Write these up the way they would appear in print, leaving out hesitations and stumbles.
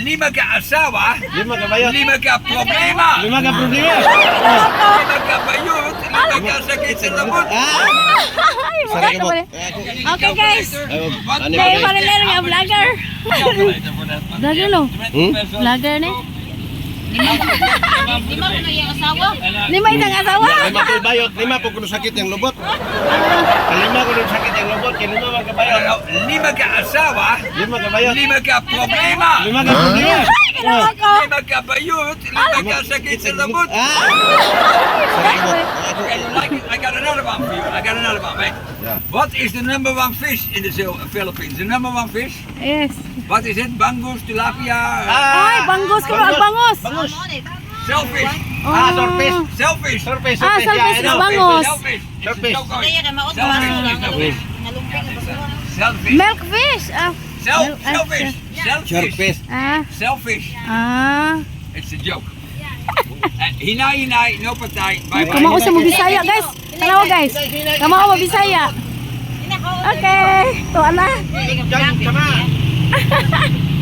Lima ka asawa, Lima ka bayot. Lima ka problema. Lima ka problema. Lima ka bayot, lima ka sakit sa lubot. Ah! Ay, Sorry ka mo. pala. Okay, guys. Ano May paralelo nga vlogger. Vlogger no? Hmm? Vlogger ni? Lima ko na iyang asawa. Lima itang asawa. Lima po bayot, lima po kuno sakit yung lubot. Kalima kuno sakit yung lubot, kay lima man ka bayot. Lima ka asawa, Lima ka bayot. Lima ka problema. Lima ka problema. Ay, ginawa ko. Lima ka bayot, lima ka sakit sa lubot. Ah! Sorry mo. Okay, you like it? I got another one for you. I got another one. Wait. Yeah. What is the number one fish in the Philippines? The number one fish? Yes. What is it? Bangus, tilapia, Ay, bangus ko ang bangus. Bangus. Shellfish. Ah, surface. Shellfish. Surface, Ah, surface. surface Yeah, I is know. bangus. Shellfish. It's a Shellfish. chocoy. Kaya kay maot Shellfish basura. is the fish. Nalumping ang basura. Shellfish. Milkfish. Ah. Ah, Shellfish. Shellfish. Surface. Ah. Shellfish. Ah. It's a joke. Hinay, hinay, no patay. Bye bye. Kamao sa mo Bisaya, guys. Tanawa, guys. Kamao mo Bisaya. Okay. Tuwa na. Diyan, tama.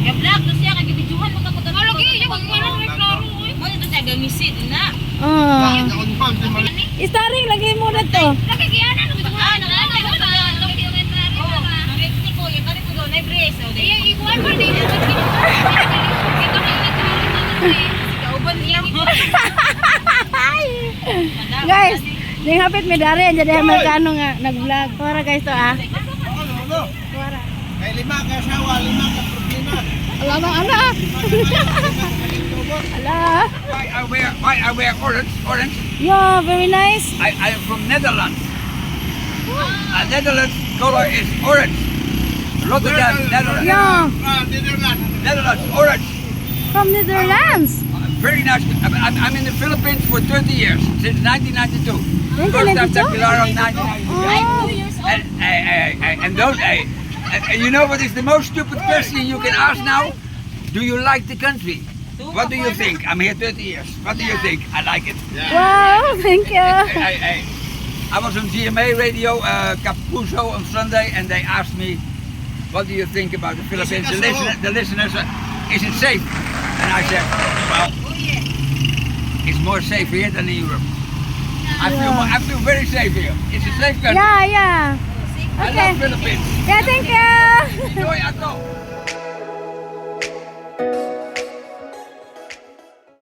Ga-vlog to siya kay gibidyuhan mo ka ko tanan. Lagi, yung wala may klaro oy. Mo dito siya gamisid na. Oh. Starring lagi mo na to. Lagi giyanan mo ah, na na na. Ko yung kani ko daw na brace. Iya, ikuan mo din. Kauban niya mo. Guys, ning hapit mi dari ang jadi Amerikano nga nag-vlog. Para guys to ah. Ano, ano? Kay lima ka asawa, lima ka problema. Ala na ala. Ala. Why I wear orange? Orange. Yeah, very nice. I am from Netherlands. Netherlands color is orange. Rotterdam, Netherlands. Yeah, Ah, Netherlands. Netherlands, orange. From Netherlands. Very nice. I'm in the Philippines for 30 years, since 1992. First time 1992? Tagbilaran, 1992. Oh. And you know what is the most stupid question you can ask now? Do you like the country? What do you think? I'm here 30 years. What do you think? I like it. Wow, thank you. I was on GMA radio, Kapuso, on Sunday, and they asked me, "What do you think about the Philippines?" The listeners, is it safe? And I said, "Well, it's more safe here than in Europe. I feel very safe here. It's a safe country." Yeah. I Okay. love Philippines. Yeah, thank you. Enjoy ako.